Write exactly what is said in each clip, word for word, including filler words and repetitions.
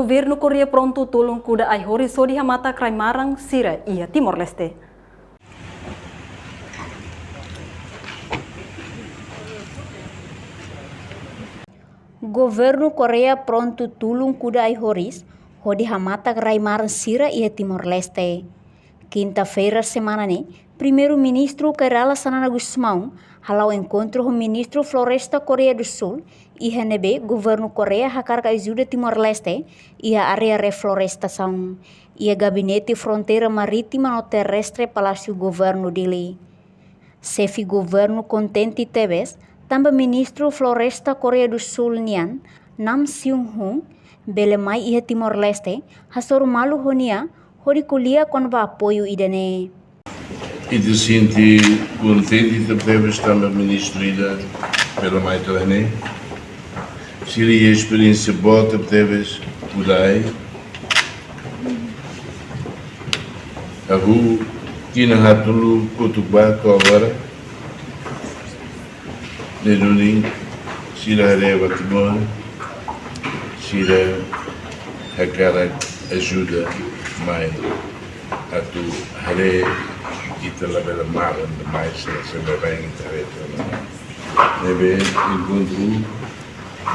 Governu Koreia prontu tulun kuda ai-horis hodi hamatak rai-maran sira iha Timor-Leste. Governu Koreia prontu tulun kuda ai-horis hodi hamatak rai-maran sira iha Timor-Leste. Kinta-feira semana ne'e, Primeiru-Ministru Kay Rala Xanana Gusmão hala'o enkontru ho Ministru Floresta Koreia do Sul, iha ne'ebé Governu Koreia hakarak ajuda Timor-Leste iha área reflorestasaun, iha Gabinete Fronteira Marítima no Terrestre Palásiu Governu Dili. Xefe Governu kontente tebes tanba Ministru Floresta Koreia do Sul nian, Nam Seung Hoon, bele mai iha Timor-Leste, hasoru malu ho nia, hodi ko'alia kona-ba apoiu ida-ne'e. Ita sente kontente tebetebes tanba ministru ida bele mai to'o ne'e. Sira iha esperiénsia boot tebetebes kuda ai. Hahú tinan haat tolu kotuk ba to'o agora. Ne'e duni sira haree ba Timor, sira hakarak ajuda mai atu haree ita labele maran demais, sira sempre bem ita haree. Ne'ebé enkontru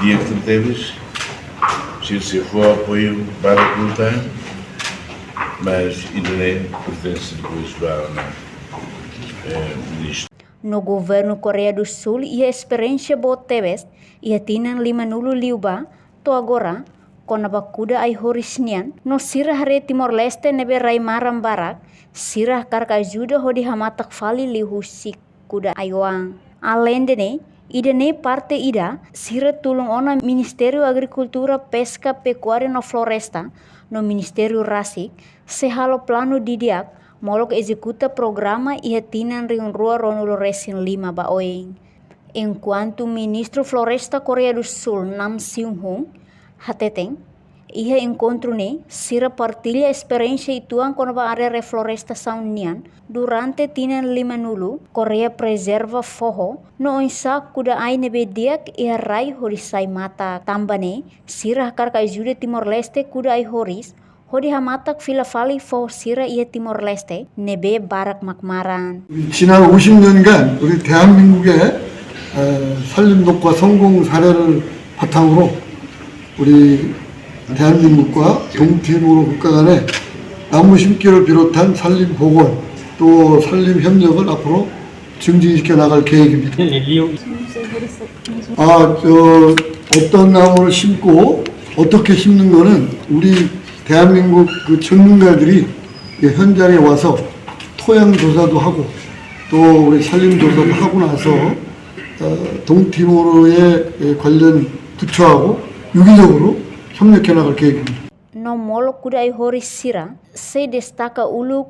di'ak tebetebes, sira sei fó apoiu barak liután, mas ida-ne'e pertense depois ba ona, eh, ministru. No Governu Koreia do Sul iha esperiénsia boot tebes, iha tinan limanulu liubá to'o agora, kona-ba kuda ai-horis nian, no sira haree Timor-Leste ne'ebé rai-maran barak, sira hakarak ajuda hodi hamatak fali liuhusi kuda ai-oan. Aleinde ne'e, ida-ne'e parte ida, sira tulun ona Ministériu Agrikultura, Peska, Pekuária no Floresta, no Ministériu rasik, sei halo planu didi'ak, molok ezekuta programa iha tinan rihun rua ruanulu resin lima ba oin. Enkuantu Ministru Floresta Koreia do Sul, Nam Seung Hoon, hateten, iha enkontru ne'e, sira partilla esperiénsia uitoan kona-ba área reflorestasaun nian durante tinan limanulu, Koreia prezerva foho, no oinsá kuda ai ne'ebé di'ak iha rai hodi sai matak. Tanba ne'e, sira hakarak ajuda Timor-Leste kuda ai-horis, hodi hamatak fila fali foho sira iha Timor-Leste ne'ebé barak mak maran. 지난 오십 년간 우리 대한민국의, 어, 산림 녹화 성공 사례를 바탕으로 우리 대한민국과 동티모르 국가 간의 나무 심기를 비롯한 산림 복원 또 산림 협력을 앞으로 증진시켜 나갈 계획입니다. 아, 저, 어떤 나무를 심고 어떻게 심는 거는 우리 대한민국 그 전문가들이 이 현장에 와서 토양 조사도 하고 또 우리 산림 조사도 하고 나서, 어, 동티모르에 관련 부처하고 유기적으로 협력해 나갈 계획입니다. No molok kuda ai-horis sira, sei destaka uluk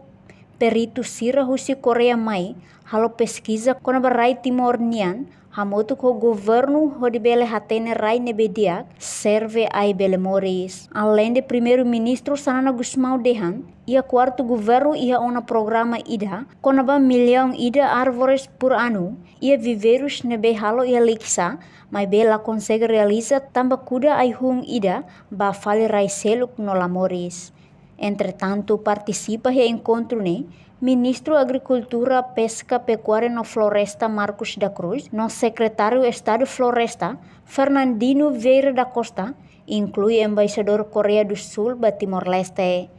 peritu sira husi Koreia mai halo peskiza kona-ba rai Timor nian, hamutuk ho governu hodi bele hatene rai ne'ebé di'ak, serve ai bele moris. Aleinde Primeiru-Ministru Xanana Gusmão dehan, iha kuartu governu iha ona programa ida, kona-ba millaun ida árvores por ano, iha viveirus ne'ebé halo iha Likisá, maibé la konsege realiza tanba kuda ai-hun ida bá fali rai seluk no la moris. Entretantu, partisipa iha enkontru ne'e, Ministru Agrikultura, Peska, Pekuária no Floresta Marcos da Cruz, no Sekretáriu Estadu Floresta, Fernandino Vieira da Costa, inklui Embaixadór Koreia do Sul ba Timor-Leste.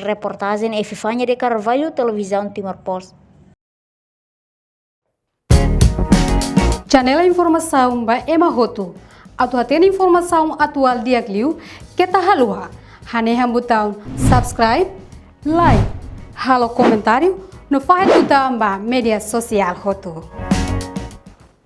Reportajen Epifania de Carvalho, Televizaun Timor Post. Janela informasaun ba ema hotu. Atu hatene informasaun atuál di'ak liu, keta haluha hanehan butaun subscribe, like, halo komentáriu, no fahe tutan ba média sosiál hotu.